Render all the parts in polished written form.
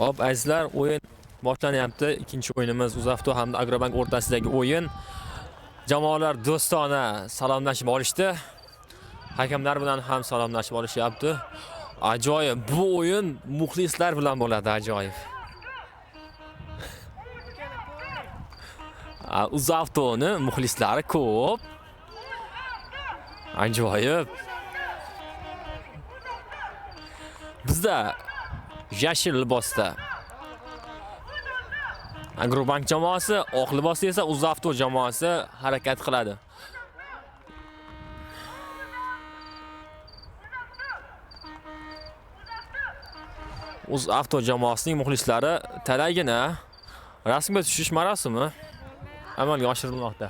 Hop, azizlar, o'yin boshlanyapti. Ikkinchi o'yinimiz UzAvto hamda Agrobank o'rtasidagi o'yin. Jamoalar do'stona salomlashib olishdi. Hakamlar bilan ham salomlashib olishyapti. Ajoyib. Bu o'yin muxlislar bilan bo'ladi, ajoyib. UzAvtoni muxlislari ko'p. Ajoyib. Bizda yashil libosda Agrobank jamoasi, oq libosda esa UzAvto jamoasi harakat qiladi. UzAvto jamoasining muxlislari talaygina rasmga tushish marosimi amalga oshirilmoqda.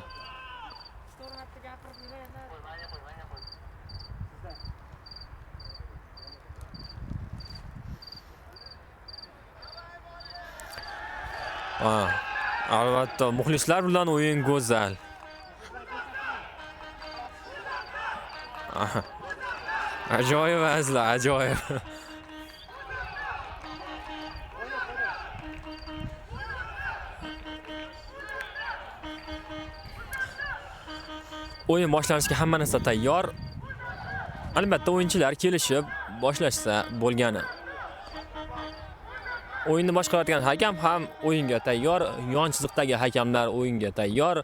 Albatta, muxlislar bilan o'yin go'zal. Ajoyib azizlar, ajoyib. O'yin boshlanishiga hamma narsa tayyor. Albatta, o'yinchilar kelishib boshlashsa bo'lgani. O'yinni boshqarayotgan hakam ham o'yinga tayyor, yon chiziqdagi hakamlar o'yinga tayyor.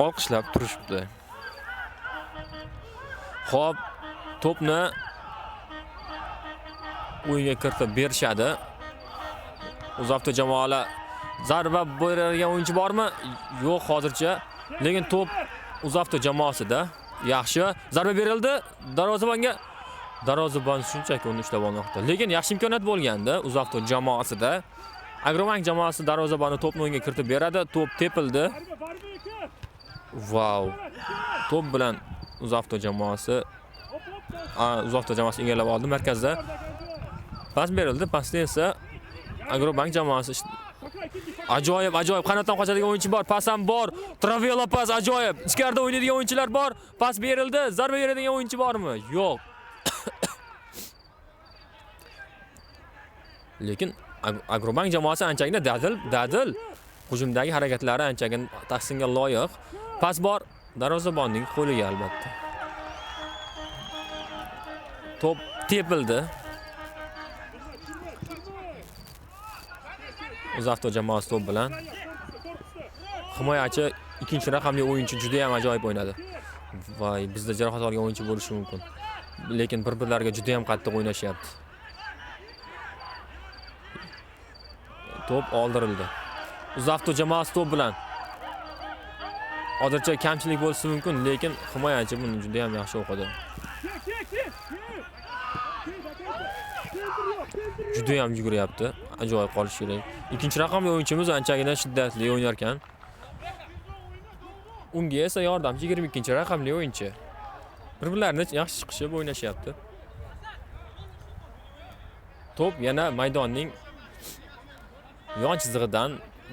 olqishlab turishibdi. Xo'p, to'pni o'yinga kiritib berishadi. UzAvto jamoalar zarba beradigan o'yinchi bormi? Yo'q hozircha. Lekin to'p UzAvto jamoasida. Yaxshi. Zarba berildi darvozabonga. Darvozabon shunchaki uni ushlab olmoqda. Lekin yaxshi imkoniyat bo'lgandi UzAvto jamoasida. Agrobank jamoasi darvozaboni to'pni o'yinga kiritib beradi. To'p tepildi. Vau. To'p bilan UzAvto jamoasi egallab oldi markazda. Pas berildi. Pasda esa Agrobank jamoasi ajoyib, ajoyib qanotdan qochadigan o'yinchi bor, pas ham bor. Travela pas ajoyib. Ichkarida o'ynaydigan o'yinchilar bor. Pas berildi. Zarba beradigan o'yinchi bormi? Yo'q. Lekin Agrobank jamoasi anchagina dadil. Hujumdagi harakatlari anchagina tahsinga loyiq. Pas bor darvozabonning qo'liga albatta. To'p tepildi. UzAvto jamoasi to'p bilan. Himoyachi ikkinchi raqamli o'yinchi juda ham ajoyib o'ynadi. Voy, bizda jarohat olgan o'yinchi bo'lishi mumkin. Lekin bir-birlariga juda ham qattiq o'ynashyapti. To'p oldirildi. UzAvto jamoasi to'p bilan. Hozircha kamchilik bo'lishi mumkin, lekin himoyachi buni juda ham yaxshi o'qidi. Juda ham yuguryapti. Ajoyib qolish kerak. Ikkinchi raqamli o'yinchimiz anchagina shiddatli o'ynar ekan. Unga esa yordamchi 22-raqamli o'yinchi. Bir-birlarini yaxshi chiqishib o'ynashyapti. To'p yana maydonning yon chizig'idan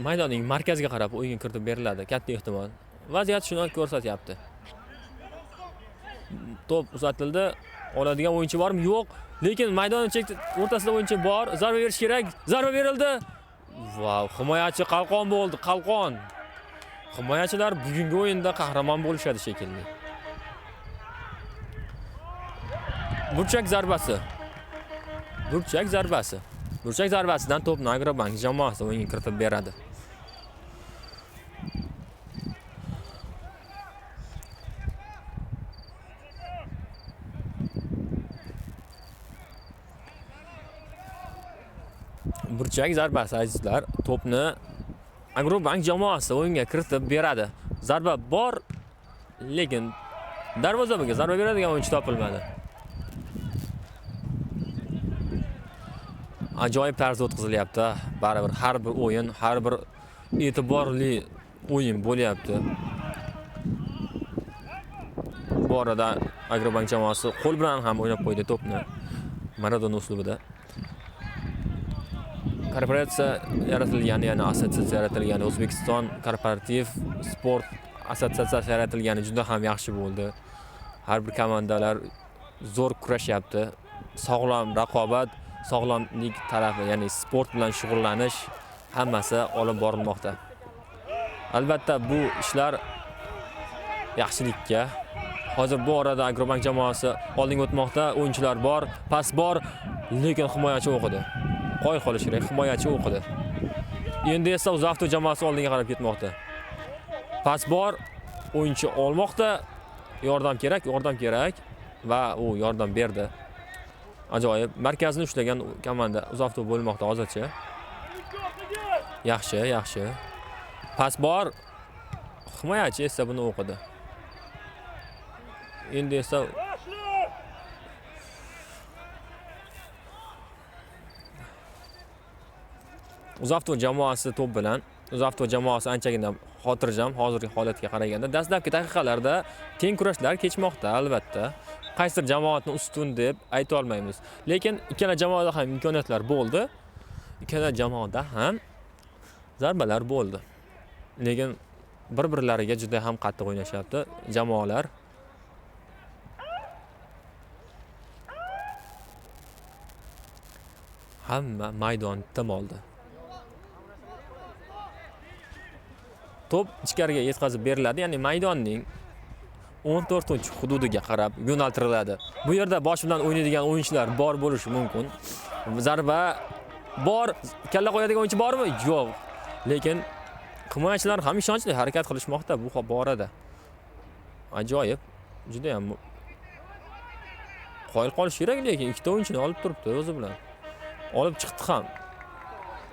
maydonning markaziga qarab o'yinga kiritib beriladi. Katta ehtimol. Vaziyat shuni ko'rsatyapti. To'p uzatildi. Oladigan o'yinchi bormi? Yo'q. Lekin maydonning chek o'rtasida o'yinchi bor. Zarba berish kerak. Zarba berildi. Vau, himoyachi qalqon bo'ldi, qalqon. Himoyachilar bugungi o'yinda qahramon bo'lishadi shekilli. Burchak zarbasi. Burchak zarbasi. Burchak zarbasidan to'pni Agrobank jamoasi o'yinga kiritib beradi. Burchak zarbasi azizlar, to'pni Agrobank jamoasi o'yinga kiritib beradi. Zarba bor, lekin darvozabonga zarba beradigan o'yinchi topilmadi. Ajoyib tarzda o'tkazilyapti. Baribir har bir o'yin, har bir e'tiborli o'yin bo'lyapti. Bu orada Agrobank jamoasi qo'l bilan ham o'ynab qo'ydi to'pni. Maradona uslubida. Korporatsiya yaratilgani, ya'ni assotsiatsiya yaratilgani, O'zbekiston korporativ sport assotsiatsiyasi yaratilgani juda ham yaxshi bo'ldi. Har bir komandalar zo'r kurashyapti. Sog'lom raqobat, sog'lomlik tarafi, ya'ni sport bilan shug'ullanish hammasi olib borilmoqda. Albatta bu ishlar yaxshilikka. Hozir bu orada Agrobank jamoasi oldinga o'tmoqda. O'yinchilar bor, pas bor, lekin himoyachi o'qidi. Qoyil qolish kerak, himoyachi o'qidi. Endi esa UzAvto jamoasi oldinga qarab ketmoqda. Pas bor, o'yinchi olmoqda. Yordam kerak, yordam kerak va u yordam berdi. Ajoyib. Markazni ushlagan komanda UzAvto bo'lmoqda hozircha. Yaxshi, yaxshi. Pas bor. Himoyachi esa buni o'qidi. Endi esa UzAvto jamoasi to'p bilan. UzAvto jamoasi anchagina xotirjam hozirgi holatga qaraganda. Dastlabki daqiqalarda teng kurashlar kechmoqda albatta. Qaysidir jamoatni ustun deb ayta olmaymiz. Lekin ikkala jamoada ham imkoniyatlar bo'ldi. Ikkala jamoada ham zarbalar bo'ldi. Lekin bir-birlariga juda ham qattiq o'ynashyapti jamoalar. Hamma maydon tim oldi. To'p ichkariga yetkazib beriladi, ya'ni maydonning 14-hududiga qarab yo'naltiriladi. Bu yerda bosh bilan o'ynaydigan o'yinchilar bor bo'lishi mumkin. Zarba bor, kalla qo'yadigan o'yinchi bormi? Yo'q. Lekin Himoyachilar ham ishonchli harakat qilishmoqda bu borada. Ajoyib, juda ham qoyil qolish kerak, lekin ikkita o'yinchini olib turibdi o'zi bilan. Olib chiqdi ham.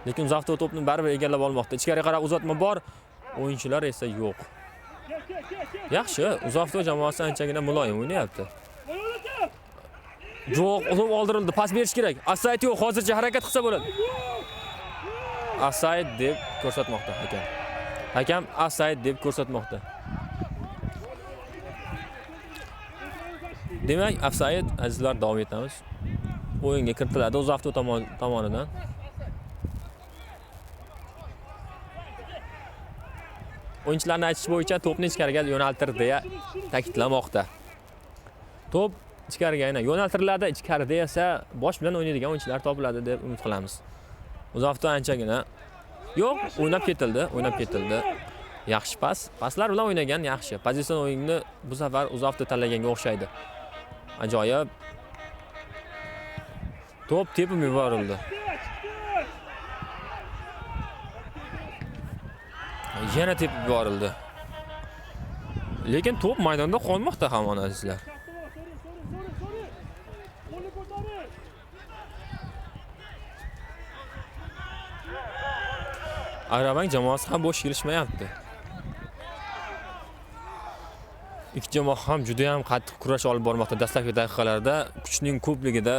Lekin UzAvto to'pni baribir egallab olmoqda. Ichkariga qarab uzatma bor, o'yinchilar esa yo'q. Yaxshi, UzAvto jamoasi anchagina muloyim o'ynayapti. Yo'q, to'p oldirildi, pas berish kerak. Offside yo'q, hozircha harakat qilsa bo'ladi. Offside deb ko'rsatmoqda hakam. Hakam offside deb ko'rsatmoqda. Demak, offside, azizlar, davom etamiz. O'yinga kiritiladi UzAvto tomonidan. O'yinchilarning aytishi bo'yicha to'pni ichkariga yo'naltirdi deya ta'kidlamoqda. To'p ichkariga aynan yo'naltiriladi, ichkarida esa bosh bilan o'ynaydigan o'yinchilar topiladi deb umid qilamiz. UzAvto anchagina yo'q, o'ynab ketildi, o'ynab ketildi. Yaxshi pas, paslar bilan o'ynagan yaxshi. Pozitsion o'yinni bu safar UzAvto tanlaganga o'xshaydi. Ajoyib. To'p tepib yuborildi. Yana tepib yuborildi. Lekin to'p maydonda qolmoqda hamon, azizlar. Agrobank jamoasi ham bo'sh kelishmayapti. Ikki jamoa ham juda ham qattiq kurash olib bormoqda. Dastlabki daqiqalarda kuchning ko'pligida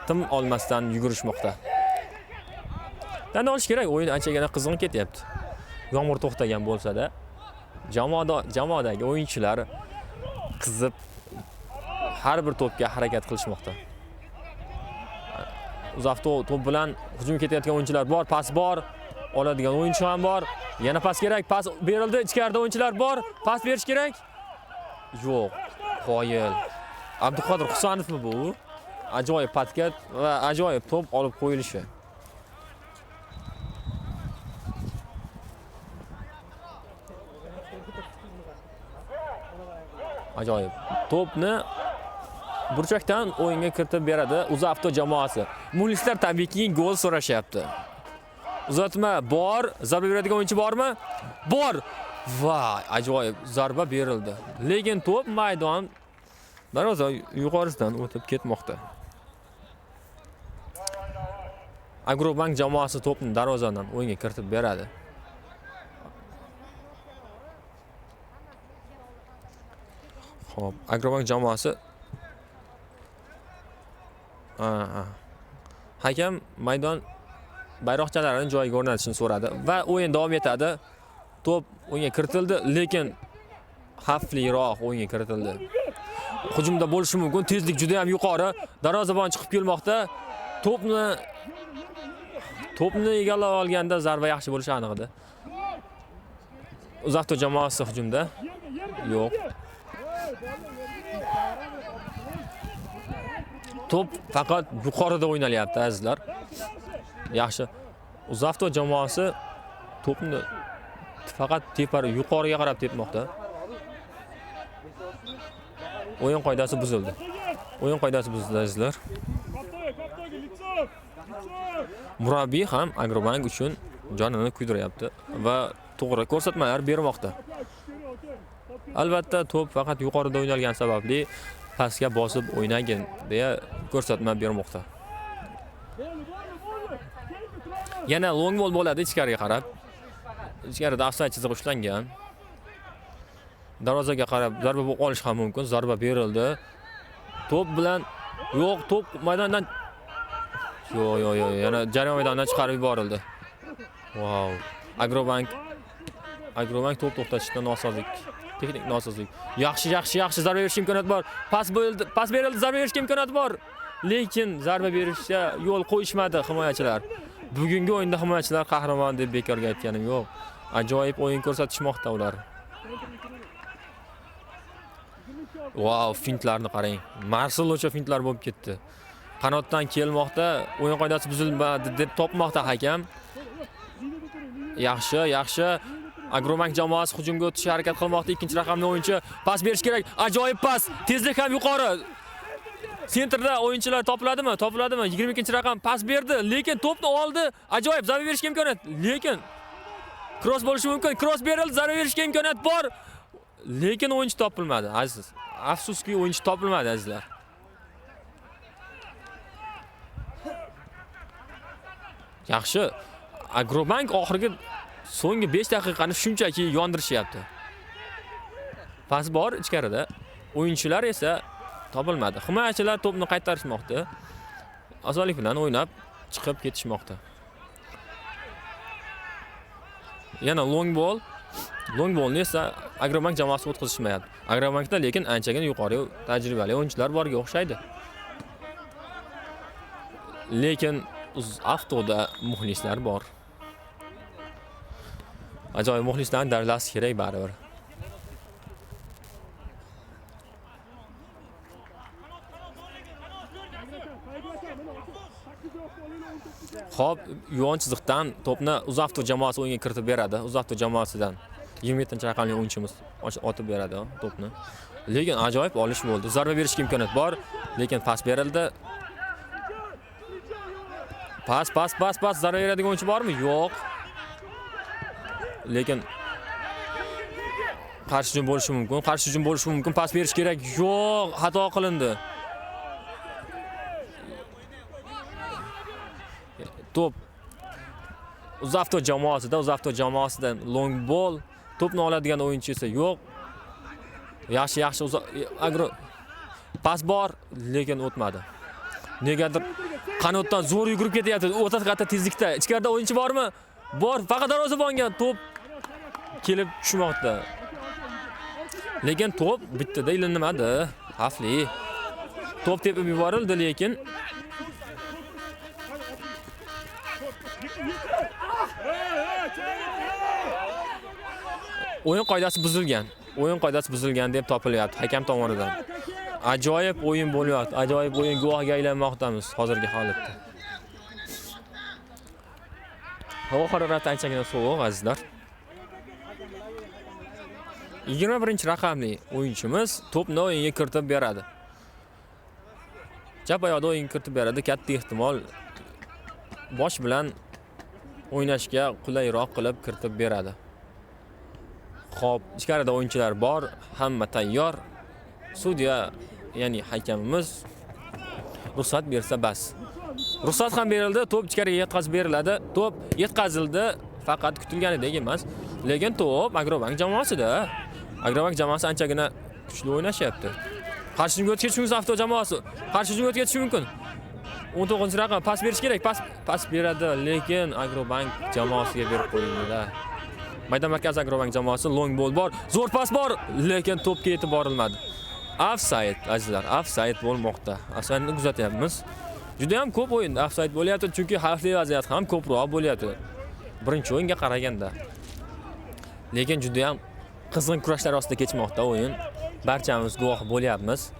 tim olmasdan yugurishmoqda. Tan olish kerak, o'yin anchagina qizg'in ketyapti. Yomg'ir to'xtagan bo'lsa-da, jamoadagi o'yinchilar qizib har bir to'pga harakat qilishmoqda. UzAvto to'p bilan hujumga ketayotgan o'yinchilar bor, pas bor, oladigan o'yinchi ham bor. Yana pas kerak, pas berildi, ichkarida o'yinchilar bor, pas berish kerak. Yo'q, qoyil. Abduqodir Husanovmi bu? Ajoyib podkat va ajoyib to'p olib qo'yilishi. Ajoyib. To'pni burchakdan o'yinga kiritib beradi UzAvto jamoasi. Muxlislar tabiiyki gol so'rashyapti. Uzatma bor, zarba beradigan o'yinchi bormi? Bor. Voy, ajoyib zarba berildi. Lekin to'p maydon darvoza yuqorisidan o'tib ketmoqda. Agrobank jamoasi to'pni darvozadan o'yinga kiritib beradi. Xo'p, Agrobank jamoasi hakam maydon bayroqchalarini joyiga o'rnatishni so'radi va o'yin davom etadi. To'p o'yinga kiritildi, lekin xavfliroq o'yinga kiritildi. Hujumda bo'lishi mumkin, tezlik juda ham yuqori. Darvozabon chiqib kelmoqda. To'pni egallab olganda zarba yaxshi bo'lishi aniq edi. UzAvto jamoasi hujumda. Yo'q. To'p faqat yuqorida o'ynalyapti, azizlar. Yaxshi. UzAvto jamoasi to'pni faqat tepar yuqoriga qarab tepmoqda. O'yin qoidasi buzildi. O'yin qoidasi buzildi, azizlar. Murabbiy ham Agrobank uchun jonini kuydiryapti va to'g'ri ko'rsatmalar bermoqda. Albatta, to'p faqat yuqorida o'ynalgani sababli pastga bosib o'ynagin deya ko'rsatma bermoqda. Yana long ball bo'ladi ichkariga qarab. Ichkarida offside chizig'i ushlangan. Darvozaga qarab zarba olish ham mumkin. Zarba berildi. To'p bilan yo'q, to'p maydondan yo'q, yo'q, yo'q, yana jarima maydonidan chiqarib yuborildi. Wow. Agrobank to'p to'xtatishda nosozlik, texnik nosozlik. Yaxshi, yaxshi, yaxshi zarba berish imkoniyati bor. Pas bo'ldi, pas berildi, zarba berishga imkoniyati bor. Lekin zarba berishga yo'l qo'yishmadi himoyachilar. Bugungi o'yinda himoyachilar qahramon deb bekorga aytganim yo'q. Ajoyib o'yin ko'rsatishmoqda ular. Wow, fintlarni qarang. Marselocha fintlar bo'lib ketdi. Qanotdan kelmoqda, o'yin qoidasi buzilmadi deb topmoqda hakam. Yaxshi, yaxshi. Agrobank jamoasi hujumga o'tishga harakat qilmoqda. Ikkinchi raqamli o'yinchi pas berish kerak. Ajoyib pas. Tezlik ham yuqori. Sentrda o'yinchilar topiladimi? Topiladimi? 22-raqam pas berdi, lekin to'pni oldi. Ajoyib zarba berishga imkoniyat, lekin Cross bo'lishi mumkin. Cross berildi, zarba berishga imkoniyat bor. Lekin o'yinchi topilmadi, aziz. Afsuski o'yinchi topilmadi, azizlar. Yaxshi. Agrobank oxirgi so'nggi 5 daqiqani shunchaki yondirishyapti. Pas bor ichkarida. O'yinchilar esa topilmadi. Himoyachilar to'pni qaytarishmoqda. Osonlik bilan o'ynab chiqib ketishmoqda. Yana long ball. Long ballni esa Agrobank jamoasi o'tkazishmayapti. Agrobankda lekin anchagina yuqori tajribali o'yinchilar borga o'xshaydi. Lekin UzAvtoda muxlislar bor. Ajoyib muxlislarni darlash kerak baribir. Xo'p, yo'on chiziqdan to'pni UzAvto jamoasi o'yinga kiritib beradi. UzAvto jamoasidan 27-raqamli o'yinchimiz otib beradi to'pni. Lekin ajoyib olish bo'ldi. Zarba berishga imkoniyat bor, lekin pas berildi. Pas, pas, pas, pas. Zarba beradigan o'yinchi bormi? Yo'q. Lekin qarshi hujum bo'lishi mumkin. Qarshi hujum bo'lishi mumkin. Pas berish kerak. Yo'q, xato qilindi. To'p UzAvto jamoasida, UzAvto jamoasidan long ball. To'pni oladigan o'yinchi esa yo'q. Yaxshi, yaxshi agro pas bor, lekin o'tmadi. Negadir qanotdan zo'r yugurib ketyapti. O'ta katta tezlikda. Ichkarida o'yinchi bormi? Bor, faqat darvozabonga to'p kelib tushmoqda. Lekin to'p bittada ilinmadi. Xavfli. To'p tepib yuborildi, lekin o'yin qoidasi buzilgan. O'yin qoidasi buzilgan deb topilyapti hakam tomonidan. Ajoyib o'yin bo'lyapti. Ajoyib o'yin guvohiga aylanmoqdamiz hozirgi holatda. Havo harorati anchagina sovuq, azizlar. 21-raqamli o'yinchimiz to'pni o'yinga kiritib beradi. Chap oyoqda o'yinga kiritib beradi. Katta ehtimol bosh bilan o'ynashga qulayroq qilib kiritib beradi. Xo'p, ichkarida o'yinchilar bor, hamma tayyor. Sudya, ya'ni hakamimiz ruxsat bersa bas. Ruxsat ham berildi, to'p ichkariga yetkazib beriladi. To'p yetkazildi, faqat kutilganidek emas. Lekin to'p Agrobank jamoasida. Agrobank jamoasi anchagina kuchli o'ynashyapti. Qarshi hujumga o'tib ketishi mumkin Avto jamoasi. Qarshi hujumga o'tib ketishi mumkin. 19-raqam pas berish kerak, pas beradi, lekin Agrobank jamoasiga berib qo'yildi. Maydon markazi Agrobank jamoasi, long ball bor, zo'r pas bor, lekin to'pga yetib borilmadi. Offside, azizlar, offside bo'lmoqda. Offside'ni kuzatyapmiz. Juda ham ko'p o'yinda offside bo'lyapti, chunki xavfli vaziyat ham ko'proq bo'lyapti birinchi o'yinga qaraganda. Lekin juda ham qizg'in kurashlar ostida kechmoqda o'yin. Barchamiz guvoh bo'lyapmiz.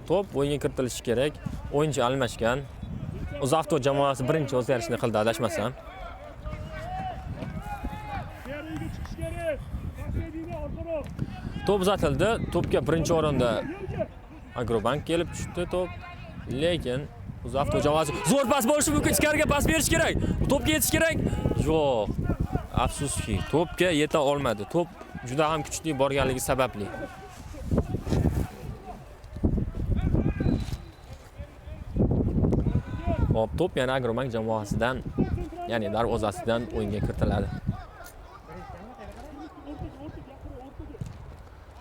To'p o'yinga kiritilishi kerak. O'yinchi almashgan. UzAvto jamoasi birinchi o'zgarishni qildi, adashmasam. To'p uzatildi. To'pga birinchi o'rinda Agrobank kelib tushdi to'p. Lekin UzAvto jamoasi zo'r pas bo'lishi mumkin. Ichkariga pas berish kerak. To'pga yetish kerak. Yo'q. Afsuski, to'pga yeta olmadi. To'p juda ham kuchli borganligi sababli. Hop, to'p yana Agrobank jamoasidan, ya'ni darvozasidan o'yinga kiritiladi.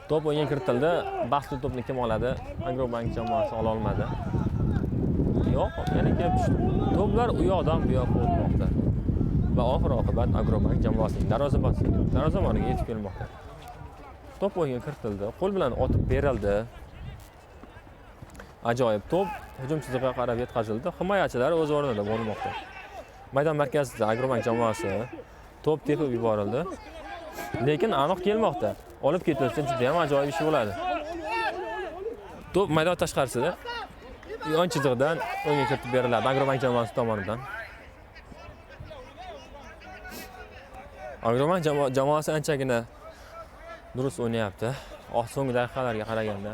To'p o'yinga kiritildi. Bahsli to'pni kim oladi? Agrobank jamoasi ola olmadi. Yo'q, yana kelib tushdi. To'plar u yoqdan bu yoqqa o'tmoqda. Va oxir oqibat Agrobank jamoasining darvozaboniga yetib kelmoqda. To'p o'yinga kiritildi. Qo'l bilan otib berildi. Ajoyib to'p hujum chizig'iga qarab yetkazildi. Himoyachilar o'z o'rnida bo'lmoqda. Maydon markazida Agrobank jamoasi to'p tepib yuborildi. Lekin aniq kelmoqda. Olib ketilsa juda ham ajoyib ish bo'ladi. To'p maydon tashqarisida yon chizig'idan o'yinga kiritib beriladi Agrobank jamoasi tomonidan. Agrobank jamoasi anchagina durust o'ynayapti. So'nggi daqiqalarga qaraganda.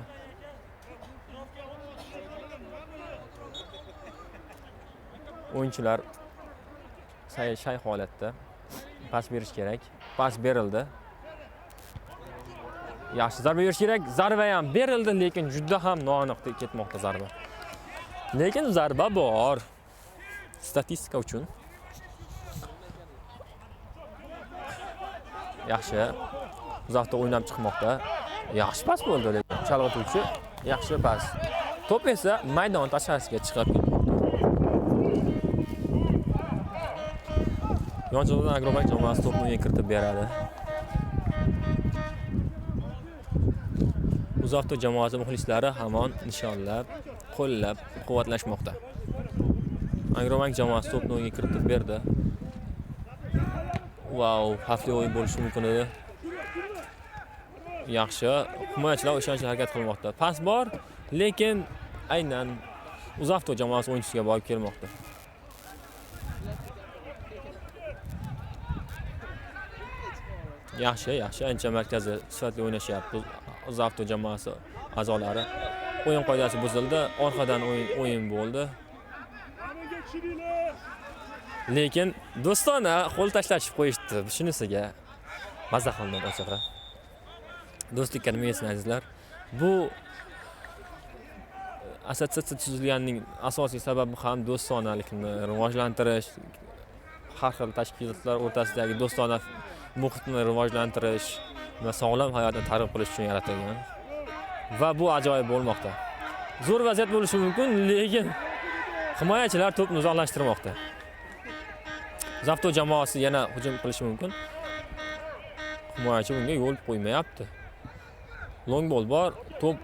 O'yinchilar shay holatda. Pas berish kerak. Pas berildi. Yaxshi zarba berish kerak. Zarba ham berildi, lekin juda ham noaniq ketmoqda zarba. Lekin zarba bor. Statistika uchun. Yaxshi. Uzoqda o'ynab chiqmoqda. Yaxshi pas bo'ldi, lekin chalg'ituvchi yaxshi pas. To'p esa maydon tashqarisiga chiqib ketmoqda. Yonchidan Agrobank jamoasi to'pni o'yinga kiritib beradi. Uzoqda jamoasi muxlislari hamon nishonlab, qo'llab quvvatlashmoqda. Agrobank jamoasi to'pni o'yinga kiritib berdi. Vau, xavfli o'yin bo'lishi mumkin edi. Yaxshi, himoyachilar ishonchli harakat qilmoqda. Pas bor, lekin aynan Uzavto jamoasi o'yinchisiga borib kelmoqda. Yaxshi, yaxshi, ancha markazi sifatli o'ynashyapti Uzavto jamoasi a'zolari. O'yin qoidasi buzildi, orqadan o'yin bo'ldi. Lekin do'stona qo'l tashlashib qo'yishdi. Shunisiga maza qildim ochig'i. Do'stlikka nima yetsin azizlar. Bu assotsiatsiya tuzilganining asosiy sababi ham do'stonalikni rivojlantirish, har xil tashkilotlar o'rtasidagi do'stona muhitni rivojlantirish va sog'lom hayotni targ'ib qilish uchun yaratilgan. Va bu ajoyib bo'lmoqda. Zo'r vaziyat bo'lishi mumkin, lekin himoyachilar to'pni uzoqlashtirmoqda. Uzavto jamoasi yana hujum qilishi mumkin. Himoyachi bunga yo'l qo'ymayapti. Long ball bor, to'p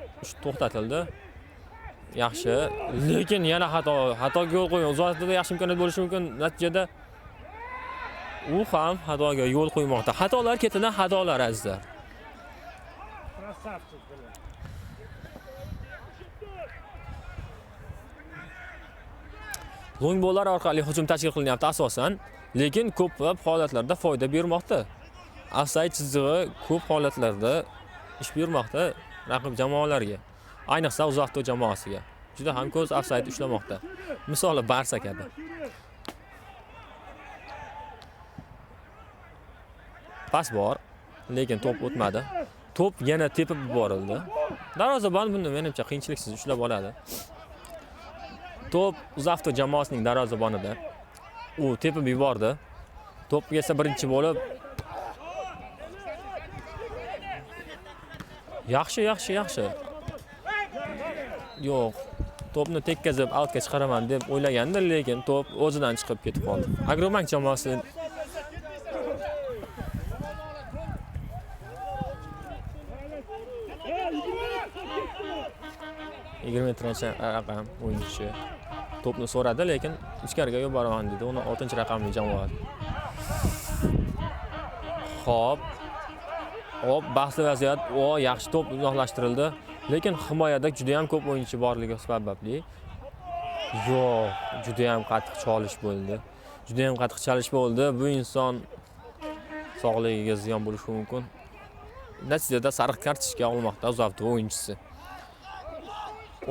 to'xtatildi. Yaxshi, lekin yana xatoga yo'l qo'ygan. Uzoqda yaxshi imkoniyat bo'lishi mumkin. Natijada u ham xatoga yo'l qo'ymoqda. Xatolar ketidan xatolar azizlar. Long balllar orqali hujum tashkil qilinyapti asosan, lekin ko'plab holatlarda foyda bermoqda. Offside chizig'i ko'p holatlarda ish bermoqda raqib jamoalarga. Ayniqsa Uzavto jamoasiga. Juda ham ko'z offside ushlamoqda. Misoli Barsa kabi. Pas bor, lekin to'p o'tmadi. To'p yana tepib yuborildi. Darvozabon buni menimcha qiyinchiliksiz ushlab oladi. To'p Uzavto jamoasining darvozabonida. U tepib yubordi. To'pga esa birinchi bo'lib yaxshi, yaxshi, yaxshi. Yo'q, to'pni tekkazib altga chiqaraman deb o'ylagandi, lekin to'p o'zidan chiqib ketib qoldi. Agrobank jamoasi 23-raqam o'yinchi to'pni so'radi, lekin ichkariga yuboraman dedi. Uni 6-raqamli jamoa. Xo'p. Hop, bahsli vaziyat. O, yaxshi to'p uzoqlashtirildi. Lekin himoyada juda ham ko'p o'yinchi borligi sababli yo'q, juda ham qattiq chalish bo'ldi. Juda ham qattiq chalish bo'ldi. Bu inson sog'ligiga ziyon bo'lishi mumkin. Natijada sariq kartochka olmoqda Uzavto o'yinchisi.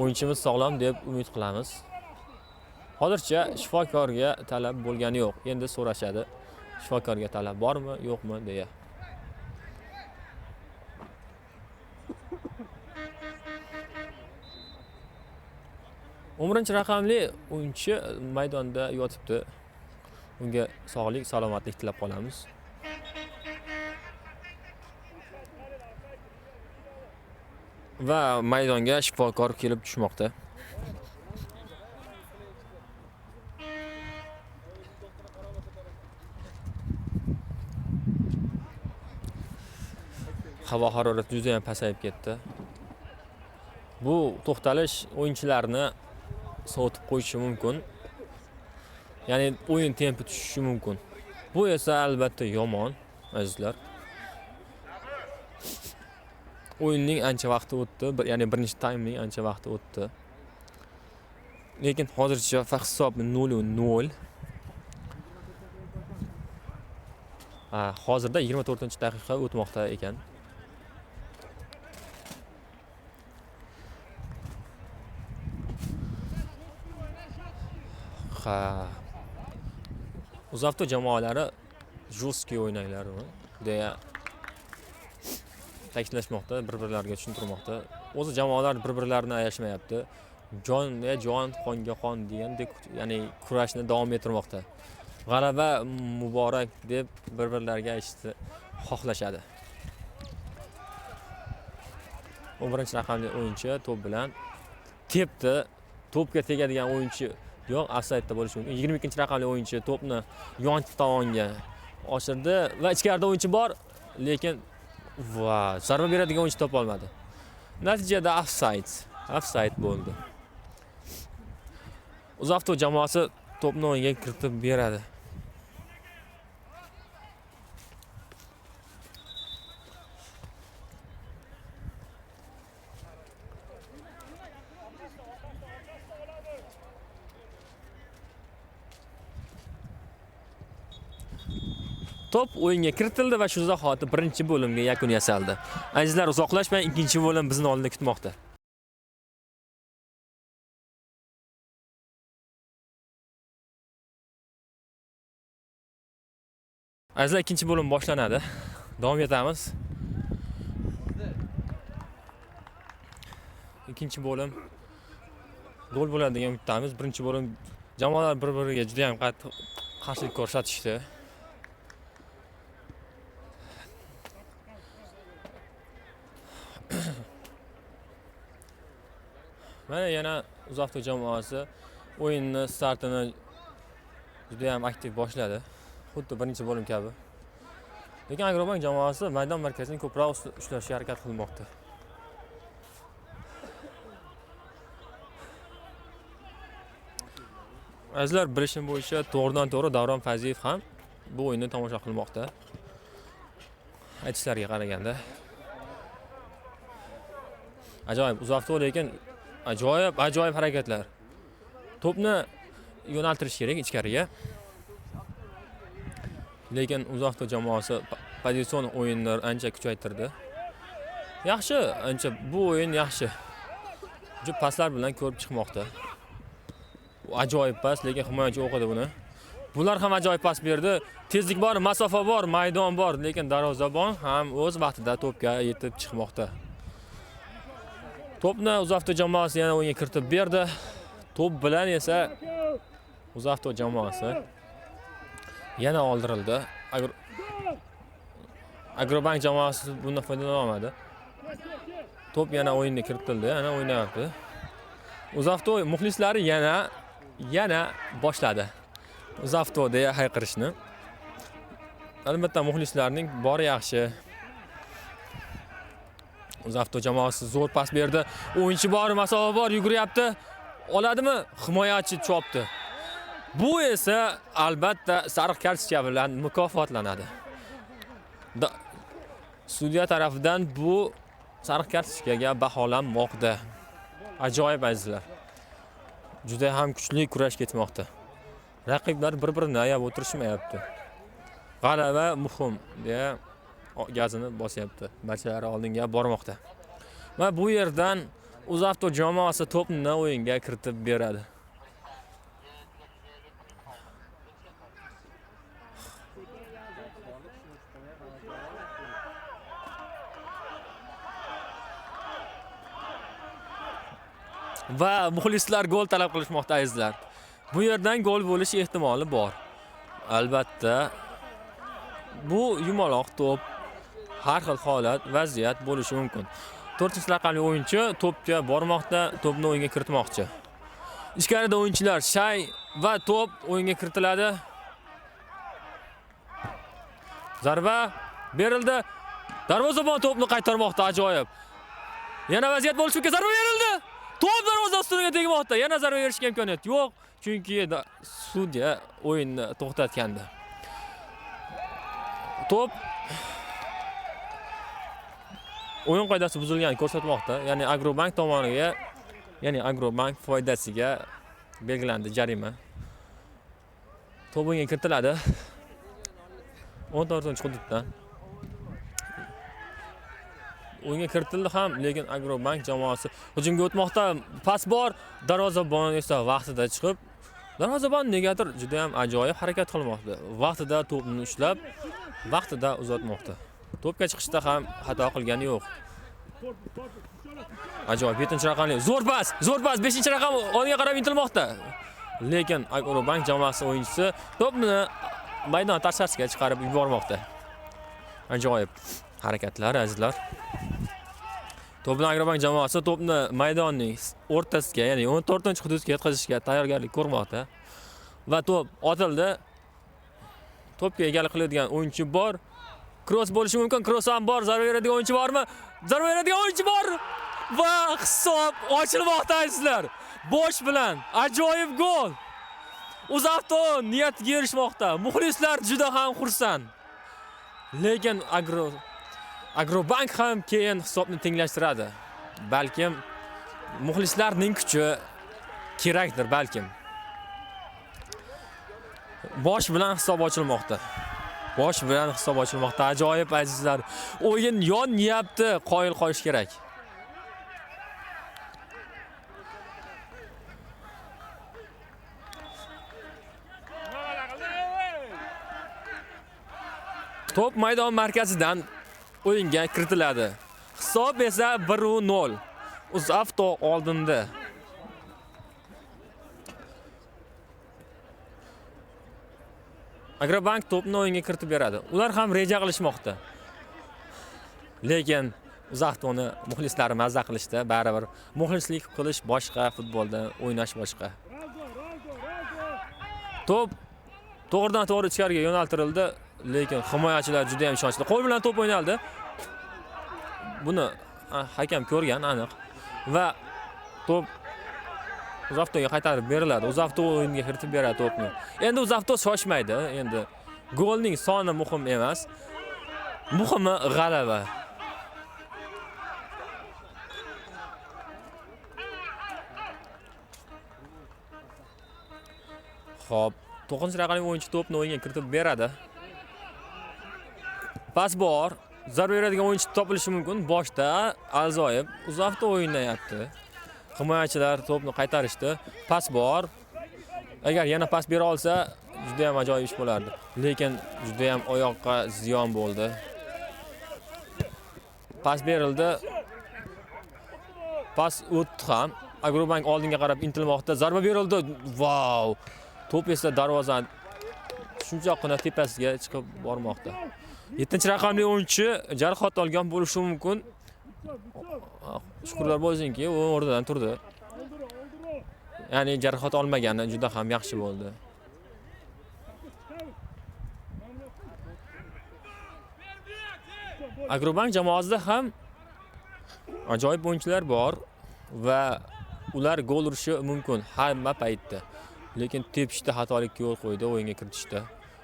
O'yinchimiz sog'lom deb umid qilamiz. Hozircha shifokorga talab bo'lgani yo'q. Endi so'rashadi. Shifokorga talab bormi, yo'qmi deya. 11-raqamli o'yinchi maydonda yotibdi. Unga sog'lik, salomatlik tilab qolamiz. Va maydonga shifokor kelib tushmoqda. Havo harorati juda ham pasayib ketdi. Bu to'xtalish o'yinchilarni sovutib qo'yishi mumkin. Ya'ni o'yin tempi tushishi mumkin. Bu esa albatta yomon, azizlar. O'yinning ancha vaqti o'tdi, ya'ni birinchi taymning ancha vaqti o'tdi. Lekin hozircha hisob 0-0. Hozirda 24-daqiqa o'tmoqda ekan. Boshqa. UzAvto jamoalari жесткий o'ynanglar deya ta'kidlashmoqda, bir-birlariga tushuntirmoqda. O'zi jamoalar bir-birlarini ayashmayapti. Jonga jon, qonga qon degandek, ya'ni kurashni davom ettirmoqda. G'alaba muborak deb bir-birlariga aytishni xohlashadi. 11-raqamli o'yinchi to'p bilan tepdi. To'pga tegadigan o'yinchi yo'q, ofsaydda bo'lishi mumkin. 22-raqamli o'yinchi to'pni yon tomonga oshirdi va ichkarida o'yinchi bor, lekin va zarba beradigan o'yinchi topa olmadi. Natijada ofsayd bo'ldi. UzAvto jamoasi to'pni o'yinga kiritib beradi. To'p o'yinga kiritildi va shu zahoti birinchi bo'limga yakun yasaldi. Azizlar, uzoqlashmang, ikkinchi bo'lim bizni oldinda kutmoqda. Azizlar, ikkinchi bo'lim boshlanadi. Davom etamiz. Ikkinchi bo'lim gol bo'ladi degan umiddamiz. Birinchi bo'lim jamoalar bir-biriga juda ham qattiq qarshilik ko'rsatishdi. Mana yana UzAvto jamoasi o'yinni startini juda ham aktiv boshladi. Xuddi birinchi bo'lim kabi. Lekin Agrobank jamoasi maydon markazini ko'proq ushlashga harakat qilmoqda. Azizlar, bilishim bo'yicha to'g'ridan to'g'ri Davron Fayziyev ham bu o'yinni tomosha qilmoqda. Aytishlariga qaraganda. Ajoyib UzAvto, lekin ajoyib harakatlar. To'pni yo'naltirish kerak ichkariga. Lekin UzAvto jamoasi pozitsion o'yinni ancha kuchaytirdi. Yaxshi, ancha bu o'yin yaxshi. Juda paslar bilan ko'rib chiqmoqda. Ajoyib pas, lekin himoyachi o'qidi buni. Bular ham ajoyib pas berdi. Tezlik bor, masofa bor, maydon bor, lekin darvozabon ham o'z vaqtida to'pga yetib chiqmoqda. To'pni UzAvto jamoasi yana o'yinga kiritib berdi. To'p bilan esa UzAvto jamoasi yana oldirildi. Agrobank jamoasi bundan foydalana olmadi. To'p yana o'yinga kiritildi, yana o'ynayapti. UzAvto muxlislari yana boshladi UzAvto deya hayqirishni. Albatta muxlislarning bori yaxshi. UzAvto jamoasi zo'r pas berdi. O'yinchi bor, masofa bor, yuguryapti. Oladimi? Himoyachi chopdi. Bu esa albatta sariq kartochka bilan mukofotlanadi. Sudya tarafidan bu sariq kartochkaga baholanmoqda. Ajoyib azizlar. Juda ham kuchli kurash ketmoqda. Raqiblar bir-birini ayab o'tirishmayapti. G'alaba muhim deya gazini bosyapti. Barchalari oldinga bormoqda. Va bu yerdan UzAvto jamoasi to'pni o'yinga kiritib beradi. Va muxlislar gol talab qilishmoqda azizlar. Bu yerdan gol bo'lish ehtimoli bor. Albatta bu yumaloq to'p, har xil holat, vaziyat bo'lishi mumkin. 4-raqamli o'yinchi to'pga bormoqda, to'pni o'yinga kiritmoqchi. Ichkarida o'yinchilar shay va to'p o'yinga kiritiladi. Zarba berildi. Darvozabon to'pni qaytarmoqda, ajoyib. Yana vaziyat bo'lishi mumkin, zarba berildi. To'p darvoza ustuniga tegmoqda. Yana zarba berishga imkoniyat yo'q, chunki sudya o'yinni to'xtatgandi. To'p o'yin qoidasi buzilganini ko'rsatmoqda. Ya'ni Agrobank tomoniga, ya'ni Agrobank foydasiga belgilandi jarima. To'p o'yinga kiritiladi. 14-hududdan. O'yinga kiritildi ham, lekin Agrobank jamoasi hujumga o'tmoqda. Pas bor, darvozabon esa vaqtida chiqib Darvozabon negadir juda ham ajoyib harakat qilmoqda. Vaqtida to'pni ushlab, vaqtida uzatmoqda. To'pga chiqishda ham xato qilgani yo'q. Ajoyib 7-raqamli zo'r pas, zo'r pas 5-raqam oldinga qarab intilmoqda. Lekin Agrobank jamoasi o'yinchisi to'pni maydon tashqarisiga chiqarib yubormoqda. Ajoyib harakatlar azizlar. To'p bilan Agrobank jamoasi to'pni maydonning o'rtasiga, ya'ni 14-hududga yetkazishga tayyorgarlik ko'rmoqda. Va to'p otildi. To'pga egalik qiladigan o'yinchi bor. Cross bo'lishi mumkin, cross ham bor. Zarba beradigan o'yinchi bormi? Zarba beradigan o'yinchi bor. Va hisob ochilmoqda azizlar. Bosh bilan ajoyib gol. UzAvto niyatiga erishmoqda. Muxlislar juda ham xursand. Lekin Agrobank ham keyin hisobni tenglashtiradi. Balkim muxlislarning kuchi kerakdir, balkim. Bosh bilan hisob ochilmoqda. Bosh bilan hisob ochilmoqda. Ajoyib azizlar. O'yin yonyapti, qoyil qolish kerak. To'p maydon markazidan o'yinga kiritiladi. Hisob esa 1-0. UzAvto oldinda. Agrobank to'pni o'yinga kiritib beradi. Ular ham reja qilishmoqda. Lekin UzAvtoni muxlislari mazza qilishdi. Baribir muxlislik qilish boshqa, futbolda o'ynash boshqa. To'p to'g'ridan to'g'ri ichkariga yo'naltirildi, lekin himoyachilar juda ham ishonchli. Qo'l bilan to'p o'ynaldi. Buni hakam ko'rgan aniq va to'p UzAvtoga qaytarib beriladi. UzAvto o'yinga kiritib beradi to'pni. Endi UzAvto shoshmaydi. Endi golning soni muhim emas. Muhimi g'alaba. Xo'p, 9-raqamli o'yinchi to'pni o'yinga kiritib beradi. Pas bor. Zarba beradigan o'yinchi topilishi mumkin. Boshda Alzoyev UzAvto o'ynayapti. Himoyachilar to'pni qaytarishdi. Pas bor. Agar yana pas bera olsa, juda ham ajoyib ish bo'lardi. Lekin juda ham oyoqqa ziyon bo'ldi. Pas berildi. Pas o'tdi ham. Agrobank oldinga qarab intilmoqda. Zarba berildi. Vau! To'p esa darvozani shunchaqgina tepasiga chiqib bormoqda. 7-raqamli o'yinchi jarohat olgan bo'lishi mumkin. Shukrlar bo'lsinki, u o'rnidan turdi. Ya'ni jarohat olmagani juda ham yaxshi bo'ldi. Agrobank jamoasida ham ajoyib o'yinchilar bor va ular gol urishi mumkin hamma paytda. Lekin tepishda xatolikka yo'l qo'ydi, o'yinga kiritishda.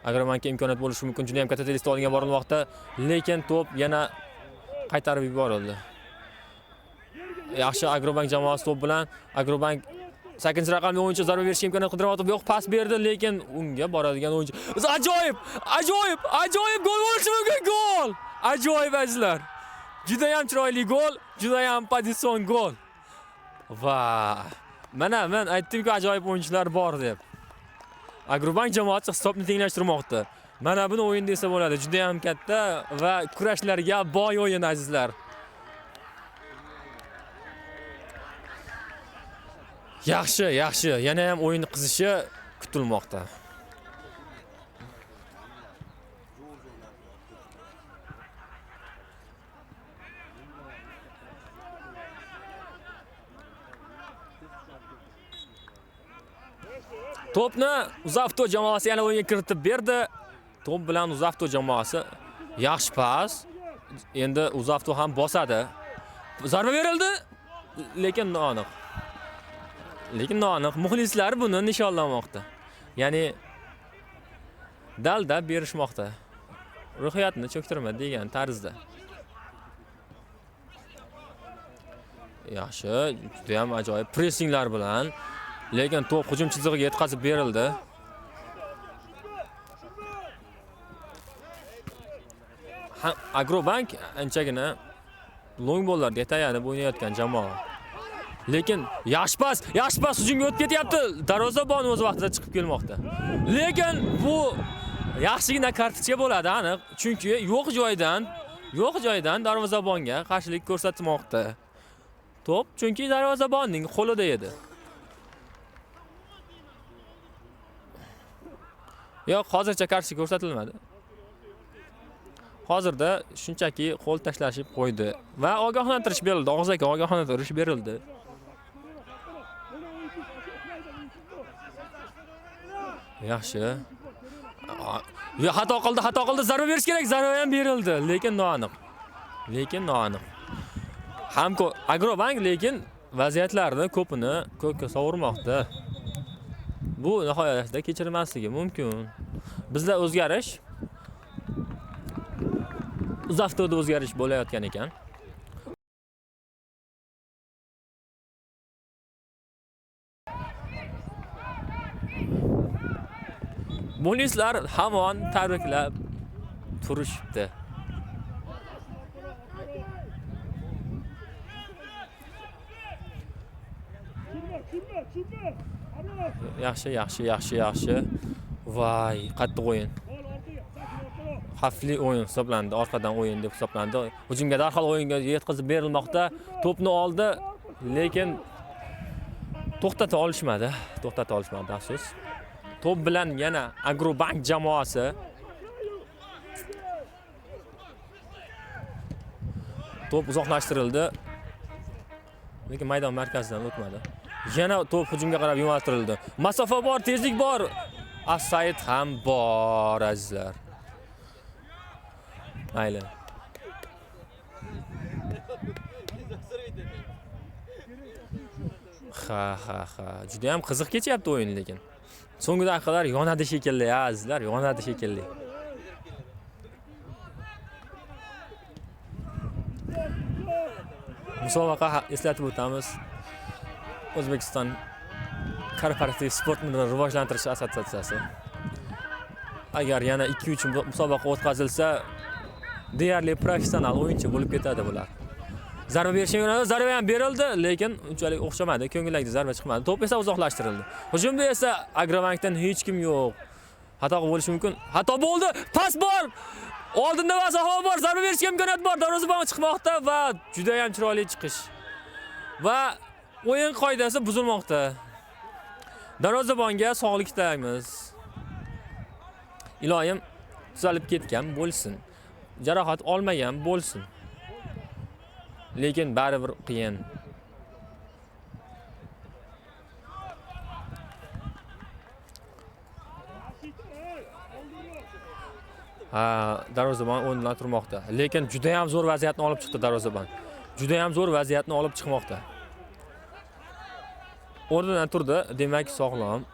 Agrobankka imkoniyat bo'lishi mumkin, juda ham katta tezlikda oldinga borilmoqda, lekin to'p yana qaytarib yuborildi. Yaxshi Agrobank jamoasi to'p bilan Agrobank 8-raqamli o'yinchi zarba berishga imkoniyat qidiryapti. Yo'q, pas berdi, lekin unga boradigan o'yinchi. Ajoyib! Ajoyib! Ajoyib gol bo'lishi mumkin, gol! Ajoyib azizlar. Juda ham chiroyli gol, juda ham pozitsion gol. Va mana men aytdim-ku ajoyib o'yinchilar bor deb. Agrobank jamoasi hisobni tenglashtirmoqda. Mana buni o'yin desa bo'ladi. Juda ham katta va kurashlarga boy o'yin azizlar. Yaxshi, yaxshi. Yana ham o'yin qizishi kutilmoqda. To'pni UzAvto jamoasi yana o'yinga kiritib berdi. To'p bilan UzAvto jamoasi yaxshi pas. Endi UzAvto ham bosadi. Zarba berildi, lekin noaniq. Lekin noaniq. Muxlislar buni nishonlamoqda. Ya'ni dalda berishmoqda. Ruhiyatni cho'ktirma degan tarzda. Yaxshi, juda ham ajoyib pressinglar bilan, lekin to'p hujum chizig'iga yetkazib berildi. Agrobank anchagina long bollarga tayanib o'ynayotgan jamoa. Lekin yaxshi pas, yaxshi pas hujumga o'tib ketyapti. Darvozabon o'z vaqtida chiqib kelmoqda. Lekin bu yaxshigina kartochka bo'ladi aniq, chunki yo'q joydan darvozabonga qarshilik ko'rsatmoqda. To'p chunki darvozabonning qo'lida edi. Yo'q, hozircha qarshi ko'rsatilmadi. Hozirda shunchaki qo'l tashlashib qo'ydi va ogohlantirish berildi, og'zaki ogohlantirish berildi. Yaxshi. Xato qildi, xato qildi, zarba berish kerak, zarba ham berildi, lekin noaniq. Lekin noaniq. Ham Agrobank lekin vaziyatlarni ko'pini ko'kka sovurmoqda. Bu nihoyatda kechirmasligi mumkin. Bizda o'zgarish, Uzavtoda o'zgarish bo'layotgan ekan. Muxlislar hamon tabriklab turishibdi. Yaxshi, yaxshi, yaxshi, yaxshi. Voy, qattiq o'yin. Xavfli o'yin hisoblandi, orqadan o'yin deb hisoblandi. Hujumga darhol o'yinga yetkazib berilmoqda. To'pni oldi, lekin to'xtata olishmadi. To'xtata olishmadi, afsus. To'p bilan yana Agrobank jamoasi. To'p uzoqlashtirildi. Lekin maydon markazidan o'tmadi. Yana to'p hujumga qarab yo'naltirildi. Masofa bor, tezlik bor. Offside ham bor, azizlar. Mayli. Ha ha ha. Juda ham qiziq kechyapti o'yin lekin. So'nggi daqiqalar yonadi shekilli, azizlar, yonadi shekilli. Musobaqa eslatib o'tamiz. O'zbekiston korporativ sportni rivojlantirish assotsiatsiyasi. Agar yana 2-3 musobaqa o'tkazilsa, deyarli professional o'yinchi bo'lib ketadi bular. Zarba berishga yo'naldi, zarba ham berildi, lekin unchalik o'xshamadi, ko'ngildagi zarba chiqmadi. To'p esa uzoqlashtirildi. Hujumda esa Agrobankdan hech kim yo'q. Xato bo'lishi mumkin. Xato bo'ldi. Pas bor. Oldinda masofa bor, zarba berishga imkoniyat bor. Darvozabon chiqmoqda va juda ham chiroyli chiqish. Va o'yin qoidasi buzilmoqda. Darvozabonga sog'lik tilaymiz. Iloyim tuzalib ketgan bo'lsin. Jarohat olmagan bo'lsin. Lekin baribir qiyin. Ha, darvozabon o'rnidan turmoqda. Lekin juda ham zo'r vaziyatni olib chiqdi darvozabon. Juda ham zo'r vaziyatni olib chiqmoqda. O'rnidan turdi, demak sog'lom.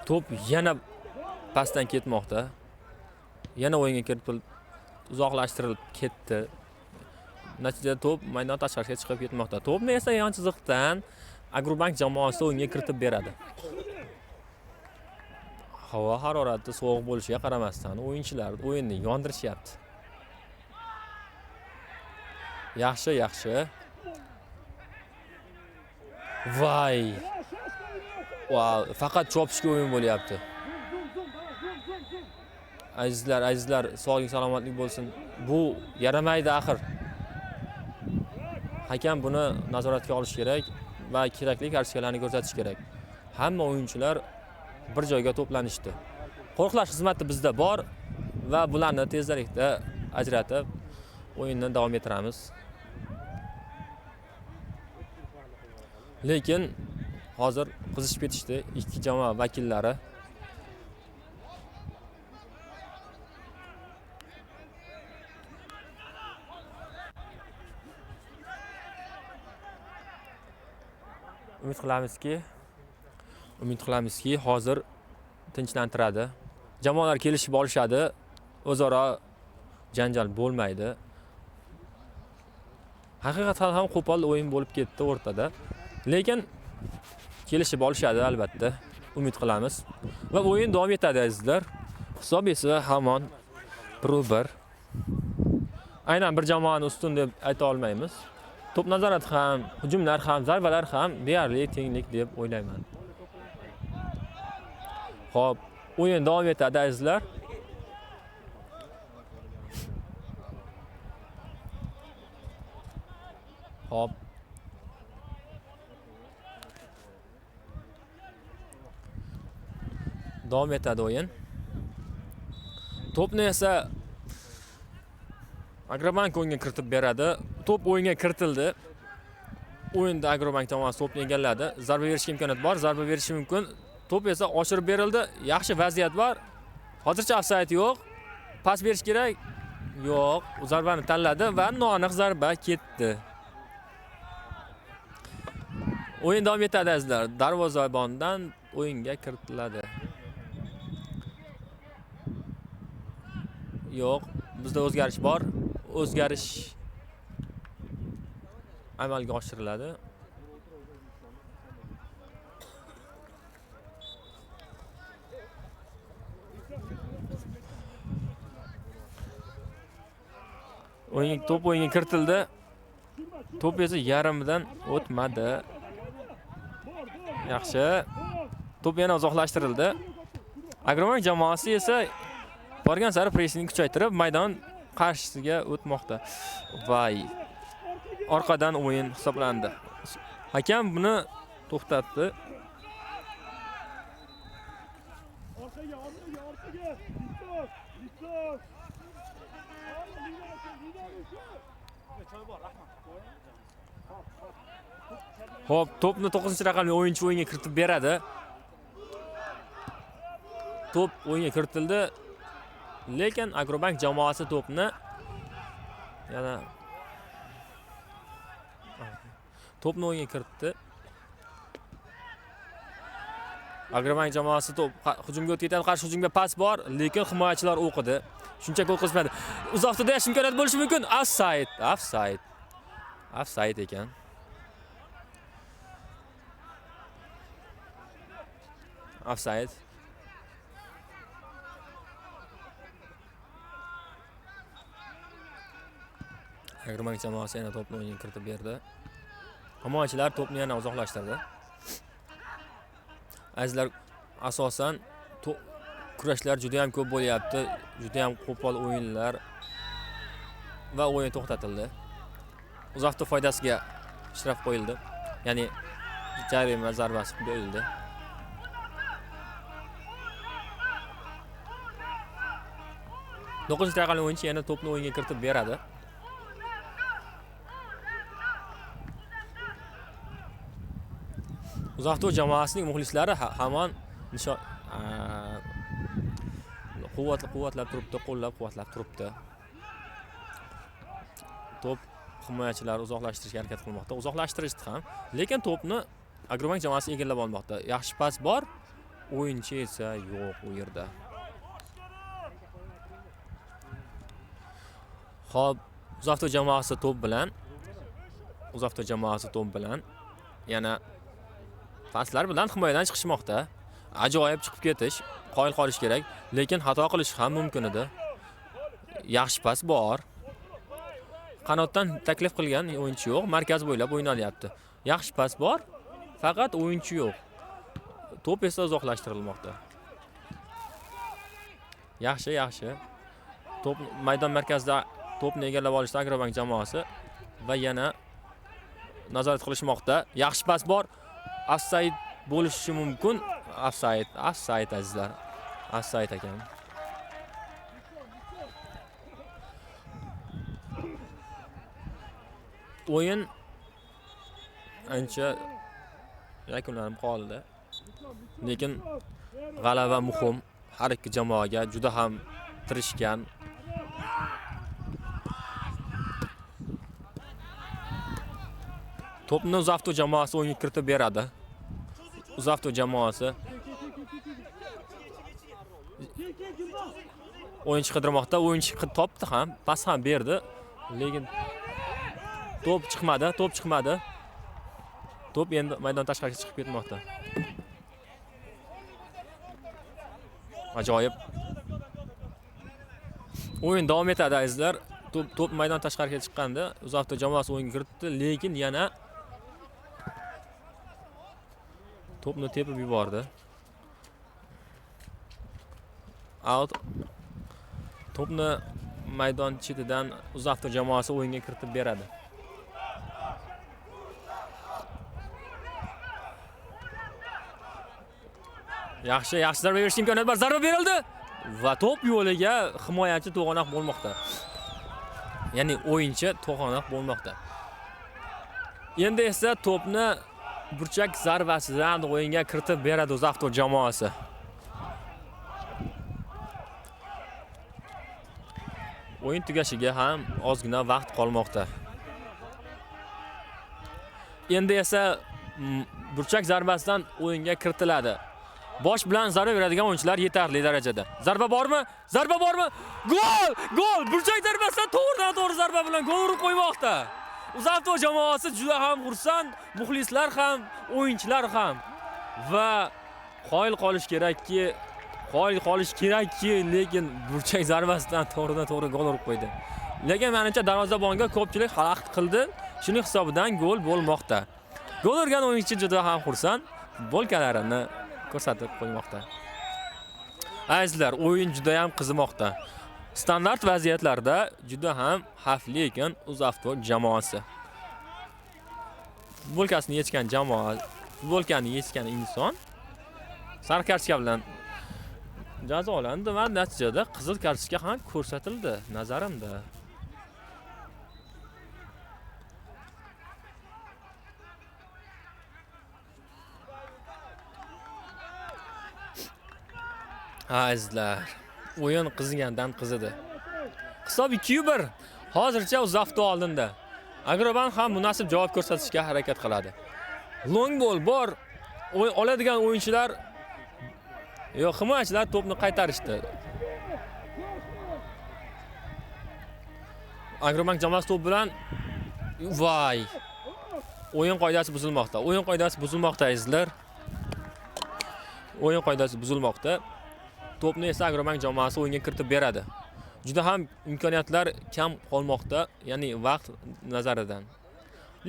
To'p yana pastdan ketmoqda. Yana o'yinga kiritib uzoqlashtirilib ketdi. Natijada to'p maydon tashqarisiga chiqib ketmoqda. To'pni esa yon chiziqdan Agrobank jamoasi o'yinga kiritib beradi. Havo harorati sovuq bo'lishiga qaramasdan o'yinchilar o'yinni yondirishyapti. Yaxshi, yaxshi. Voy. Vau, faqat chopishga o'yin bo'lyapti. Azizlar, azizlar, sog'lik salomatlik bo'lsin. Bu yaramaydi axir. Hakam buni nazoratga olish kerak va kerakli kartochkalarni ko'rsatish kerak. Hamma o'yinchilar bir joyga to'planishdi. Qo'riqlash xizmati bizda bor va bularni tezlikda ajratib o'yinni davom ettiramiz. Lekin hozir qizishib ketishdi ikki jamoa vakillari. Umid qilamizki, hozir tinchlantiradi. Jamoalar kelishib olishadi, o'zaro janjal bo'lmaydi. Haqiqatan ham qo'pol o'yin bo'lib ketdi o'rtada. Lekin kelishib olishadi albatta. Umid qilamiz. Va o'yin davom etadi azizlar. Hisob esa hamon 1-1. Aynan bir jamoani ustun deb ayta olmaymiz. To'p nazorati ham, hujumlar ham, zarbalar ham deyarli tenglik deb o'ylayman. Xo'p, o'yin davom etadi azizlar. Xo'p. Davom etadi o'yin. To'pni esa Agrobank o'yinga kiritib beradi. To'p o'yinga kiritildi. O'yinda Agrobank jamoasi to'pni egalladi. Zarba berishga imkoniyat bor, zarba berishi mumkin. To'p esa oshirib berildi. Yaxshi vaziyat bor. Hozircha ofsayd yo'q. Pas berish kerak. Yo'q, u zarbani tanladi va noaniq zarba ketdi. O'yin davom etadi azizlar. Darvozabondan o'yinga kiritiladi. Yo'q, bizda o'zgarish bor. O'zgarish amalga oshiriladi. O'yinga to'p o'yinga kiritildi. To'p esa yarmidan o'tmadi. Yaxshi. To'p yana uzoqlashtirildi. Agrobank jamoasi esa borgan sari pressingni kuchaytirib, maydon qarshisiga o'tmoqda. Vay. Orqadan o'yin hisoblandi. Hakam buni to'xtatdi. Orqaga, orqaga, orqaga. Viktor, Viktor. Xo'p, to'pni 9-raqamli o'yinchi o'yinga kiritib beradi. To'p o'yinga kiritildi. Lekin Agrobank jamoasi to'pni yana to'pni o'yinga kiritdi. Agrobank jamoasi to'p hujumga o'tib ketadi, qarshi hujumga pas bor, lekin himoyachilar o'qidi. Shuncha gol qilishmadi. Uzoqda dash imkoniyat bo'lishi mumkin. Offside, offside. Offside ekan. Offside. Agrobank jamoasi yana to'pni o'yinga kiritib berdi. Himoyachilar to'pni yana uzoqlashtirdi. Azizlar, asosan kurashlar juda ham ko'p bo'lyapti, juda ham qo'pol o'yinlar va o'yin to'xtatildi. Uzoqda foydasiga shtraf qo'yildi. Ya'ni jarima zarbasi qo'yildi. 9-raqamli o'yinchi yana to'pni o'yinga kiritib beradi. Uzoqda jamoasining muxlislari hamon quvvatlab turibdi, qo'llab-quvvatlab turibdi. To'p himoyachilar uzoqlashtirishga harakat qilmoqda. Uzoqlashtirishdi ham, lekin to'pni Agrobank jamoasi egallab olmoqda. Yaxshi pas bor, o'yinchi esa yo'q u yerda. Xo'p, Uzoqda jamoasi to'p bilan, Uzoqda jamoasi to'p bilan yana paslar bilan himoyadan chiqishmoqda. Ajoyib chiqib ketish, qoyil qolish kerak, lekin xato qilish ham mumkin edi. Yaxshi pas bor. Qanotdan taklif qilgan o'yinchi yo'q, markaz bo'ylab o'ynalyapti. Yaxshi pas bor, faqat o'yinchi yo'q. To'p esa uzoqlashtirilmoqda. Yaxshi, yaxshi. To'p maydon markazida to'pni egallab olishdi Agrobank jamoasi va yana nazorat qilishmoqda. Yaxshi pas bor. Offside bo'lishi mumkin. Offside, offside azizlar. Offside ekan. O'yin ancha yakunlanib qoldi. Lekin g'alaba muhim. Har ikki jamoaga juda ham tirishgan. To'pni Uzavto jamoasi o'yinga kiritib beradi. Uzavto jamoasi o'yinchi qidirmoqda, o'yinchi topdi ham, pas ham berdi, lekin to'p chiqmadi, to'p chiqmadi. To'p endi maydon tashqarisiga chiqib ketmoqda. Ajoyib. O'yin davom etadi azizlar. To'p maydon tashqariga chiqqanda UzAvto jamoasi o'yinga kiritdi, lekin yana to'pni tepib yubordi. Out. To'pni maydon chetidan UzAvto jamoasi o'yinga kiritib beradi. Yaxshi, yaxshi zarba berish imkoniyati bor. Zarba berildi va to'p yo'liga himoyachi to'g'anoq bo'lmoqda. Ya'ni o'yinchi to'g'anoq bo'lmoqda. Endi esa to'pni burchak zarbasidan o'yinga kiritib beradi UzAvto jamoasi. O'yin tugashiga ham ozgina vaqt qolmoqda. Endi esa burchak zarbasidan o'yinga kiritiladi. Bosh bilan zarba beradigan o'yinchilar yetarli darajada. Zarba bormi? Zarba bormi? Gol! Gol! Burchak zarbasidan to'g'ridan-to'g'ri zarba bilan gol urib qo'ymoqda. UzAvto jamoasi juda ham xursand, muxlislar ham, o'yinchilar ham. Va qoyil qolish kerakki, lekin burchak zarbasidan to'g'ridan-to'g'ri gol urib qo'ydi. Lekin menimcha darvozabonga ko'pchilik xalaqit qildi. Shuning hisobidan gol bo'lmoqda. Gol urgan o'yinchi juda ham xursand, futbolkalarini ko'rsatib qo'ymoqda. Azizlar, o'yin juda ham qizimoqda. Standart vaziyatlarda juda ham xavfli ekan UzAvto jamoasi. Futbolkasini yechgan jamoa, futbolkani yechgan inson sariq kartochka bilan jazolandi va natijada qizil kartochka ham ko'rsatildi nazarimda. Azizlar, o'yin qizigandan qizidi. Hisob 2-1. Hozircha UzAvto oldinda. Agrobank ham munosib javob ko'rsatishga harakat qiladi. Long ball bor. O'yin oladigan o'yinchilar yo'q, himoyachilar to'pni qaytarishdi. Agrobank jamoasi to'p bilan voy. O'yin qoidasi buzilmoqda. O'yin qoidasi buzilmoqda azizlar. O'yin qoidasi buzilmoqda. To'pni esa Agrobank jamoasi o'yinga kiritib beradi. Juda ham imkoniyatlar kam qolmoqda, ya'ni vaqt nazaridan.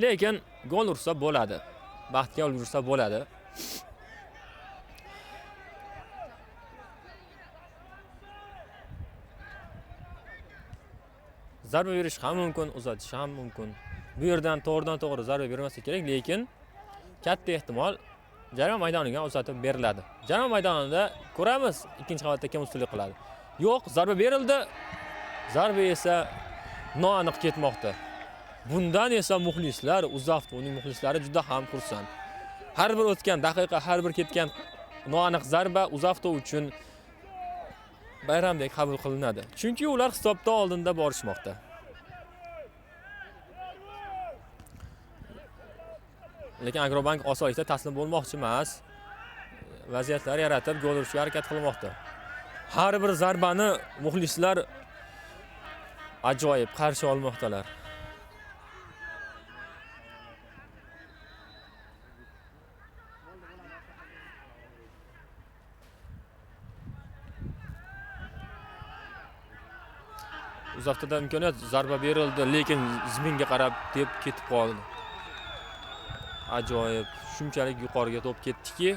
Lekin gol ursa bo'ladi. Baxtga ulgursa bo'ladi. Zarba berish ham mumkin, uzatish ham mumkin. Bu yerdan to'g'ridan-to'g'ri zarba bermasa kerak, lekin katta ehtimol jarima maydoniga uzatib beriladi. Jarima maydonida ko'ramiz, ikkinchi qavatda kim ustunlik qiladi. Yo'q, zarba berildi. Zarba esa noaniq ketmoqda. Bundan esa muxlislar, UzAvtoning muxlislari juda ham xursand. Har bir o'tgan daqiqa, har bir ketgan noaniq zarba UzAvto uchun bayramdek qabul qilinadi. Chunki ular hisobda oldinda borishmoqda. Lekin Agrobank osonlikda taslim bo'lmoqchi emas. Vaziyatlar yaratib gol urishga harakat qilmoqda. Har bir zarbani muxlislar ajoyib qarshi olmoqdalar. UzAvtoda imkoniyat, zarba berildi, lekin ziminga qarab tep ketib qoldi. Ajoyib, shunchalik yuqoriga to'p ketdiki,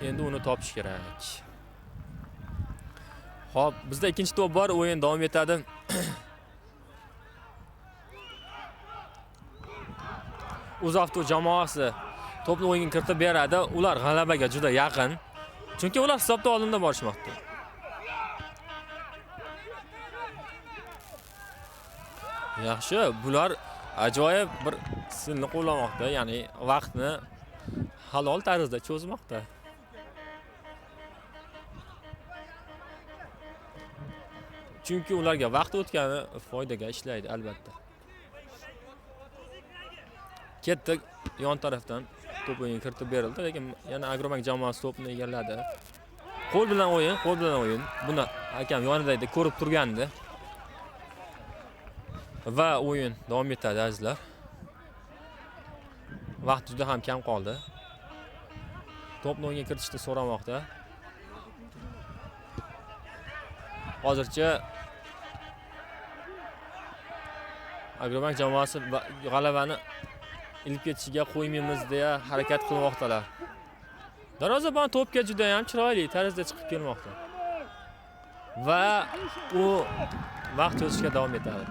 endi uni topish kerak. Xo'p, bizda ikkinchi to'p bor, o'yin davom etadi. UzAvto jamoasi to'pni o'yinga kiritib beradi. Ular g'alabaga juda yaqin. Chunki ular hisobda oldinda borishmoqda. Yaxshi, bular ajoyib bir usulni qo'llamoqda, ya'ni vaqtni halol tarzda cho'zmoqda. Chunki ularga vaqt o'tgani foydaga ishlaydi albatta. Ketdi, yon tarafdan to'p o'yinga kiritib berildi, lekin yana Agrobank jamoasi to'pni egalladi. Qo'l bilan o'yin, qo'l bilan o'yin. Buni hakam yonida edi, ko'rib turgandi. Va o'yin davom etadi azizlar. Vaqt juda ham kam qoldi. To'pni o'yinga kiritishni so'ramoqda. Hozircha Agrobank jamoasi g'alabani ilib ketishiga qo'ymaymiz deya harakat qilmoqdalar. Darvozabon to'pga juda ham chiroyli tarzda chiqib kelmoqda. Va u vaqt cho'zishga davom etadi.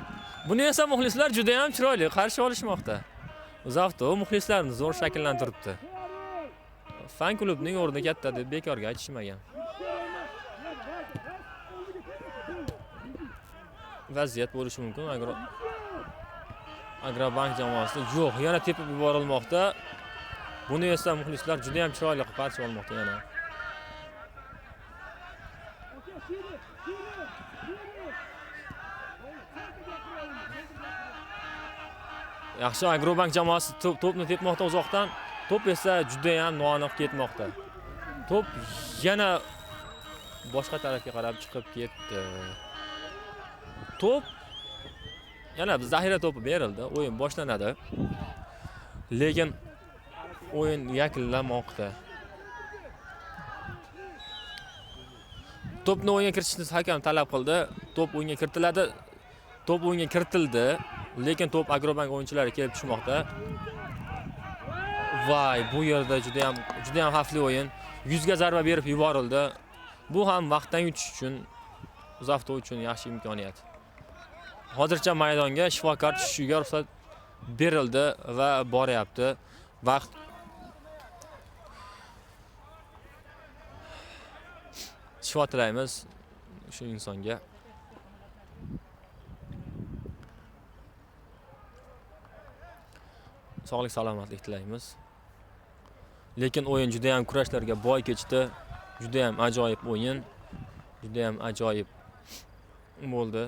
Buni esa muxlislar juda ham chiroyli qarshi olishmoqda. UzAvto muxlislarni zo'r shakllantiribdi. Fan klubning o'rni katta deb bekorga aytishmagan. Vaziyat bo'lishi mumkin. Agrobank jamoasida yo'q, yana tepib yuborilmoqda. Buni esa muxlislar juda ham chiroyli qilib qarshi olmoqda yana. Yaxshi, Agrobank jamoasi to'pni tepmoqda uzoqdan. To'p esa juda ham noaniq ketmoqda. To'p yana boshqa tarafga qarab chiqib ketdi. To'p yana zaxira to'pi berildi. O'yin boshlanadi. Lekin o'yin yakunlanmoqda. To'pni o'yinga kiritishni hakam talab qildi. To'p o'yinga kiritiladi. To'p o'yinga kiritildi, lekin to'p Agrobank o'yinchilari kelib tushmoqda. Vay, bu yerda juda ham xavfli o'yin. Yuzga zarba berib yuborildi. Bu ham vaqtdan yutish uchun UzAvto uchun yaxshi imkoniyat. Hozircha maydonga shifokor tushishiga ruxsat berildi va boryapti. Vaqt shifo tilaymiz shu insonga. Sog'lik salomatlik tilaymiz. Lekin o'yin juda ham kurashlarga boy kechdi. Juda ham ajoyib o'yin. Juda ham ajoyib bo'ldi.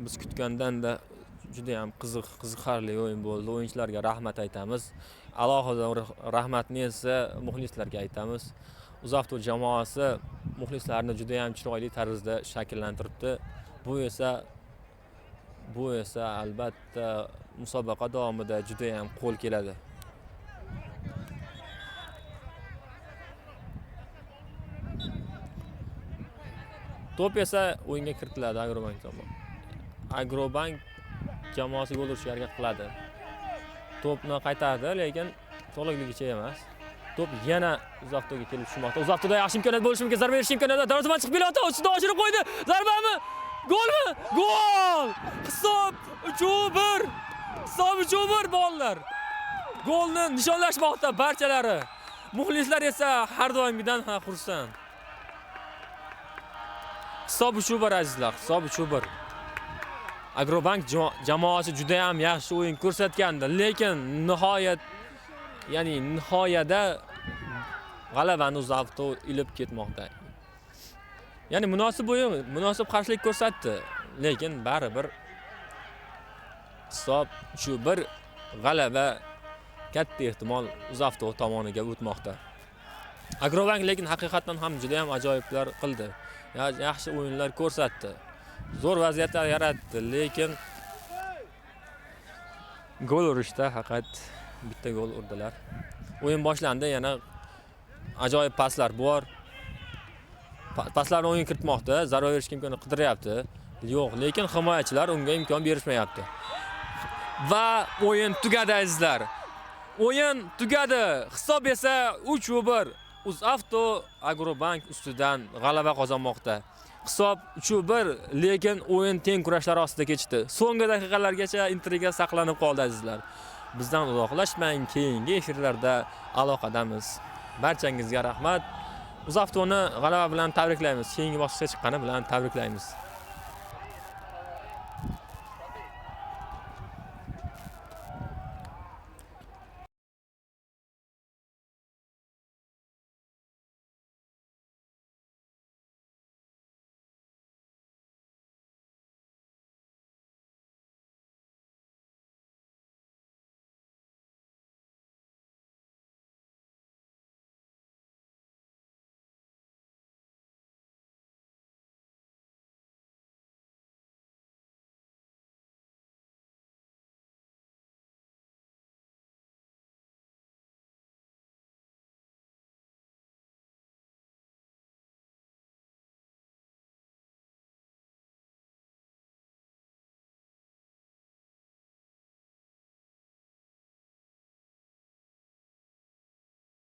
Biz kutgandan-da juda ham qiziqarli o'yin bo'ldi. O'yinchilarga rahmat aytamiz. Alohida rahmatni esa muxlislarga aytamiz. UzAvto jamoasi muxlislarni juda ham chiroyli tarzda shakllantiribdi. Bu esa albatta musobaqa davomida juda ham qo'l keladi. To'p esa o'yinga kiritiladi Agrobank tomon. Agrobank jamoasi gol urishga harakat qiladi. To'pni qaytardi, lekin to'liqligicha emas. To'p yana UzAvtoga kelib tushmoqda. UzAvtoda yaxshi imkoniyat bo'lishi mumkin, zarba berish imkoniyati. Darvozabon chiqib kelyapti, ustida oshirib qo'ydi. Zarbami? Golmi? Gol! Hisob 3-1. Hisob 3-1 bolalar. Golni nishonlashmoqda barchalari. Muxlislar esa har doimgidan ham xursand. Hisob 3-1 azizlar, hisob 3-1. Agrobank jamoasi juda ham yaxshi o'yin ko'rsatgandi, lekin nihoyat, ya'ni nihoyada g'alabani UzAvto ilib ketmoqda. Ya'ni munosib o'yin, munosib qarshilik ko'rsatdi, lekin baribir hisob 3-1, g'alaba katta ehtimol UzAvto tomoniga o'tmoqda. Agrobank lekin haqiqatan ham juda ham ajoyiblar qildi. Yaxshi o'yinlar ko'rsatdi. Zo'r vaziyatlar yaratdi, lekin gol urishda faqat bitta gol urdilar. O'yin boshlandi, yana ajoyib paslar bor. Paslarni o'yinga kiritmoqda, zarba berishga imkon qidiryapti. Yo'q, lekin himoyachilar unga imkon berishmayapti. Va o'yin tugadi azizlar. O'yin tugadi. Hisob esa 3-1. UzAvto Agrobank ustidan g'alaba qozonmoqda. Hisob 3-1, lekin o'yin teng kurashlar ostida kechdi. So'nggi daqiqalargacha intriga saqlanib qoldi azizlar. Bizdan uzoqlashmang, keyingi efirlarda aloqadamiz. Barchangizga rahmat. UzAvtoni g'alaba bilan tabriklaymiz. Keyingi bosqichga chiqqani bilan tabriklaymiz.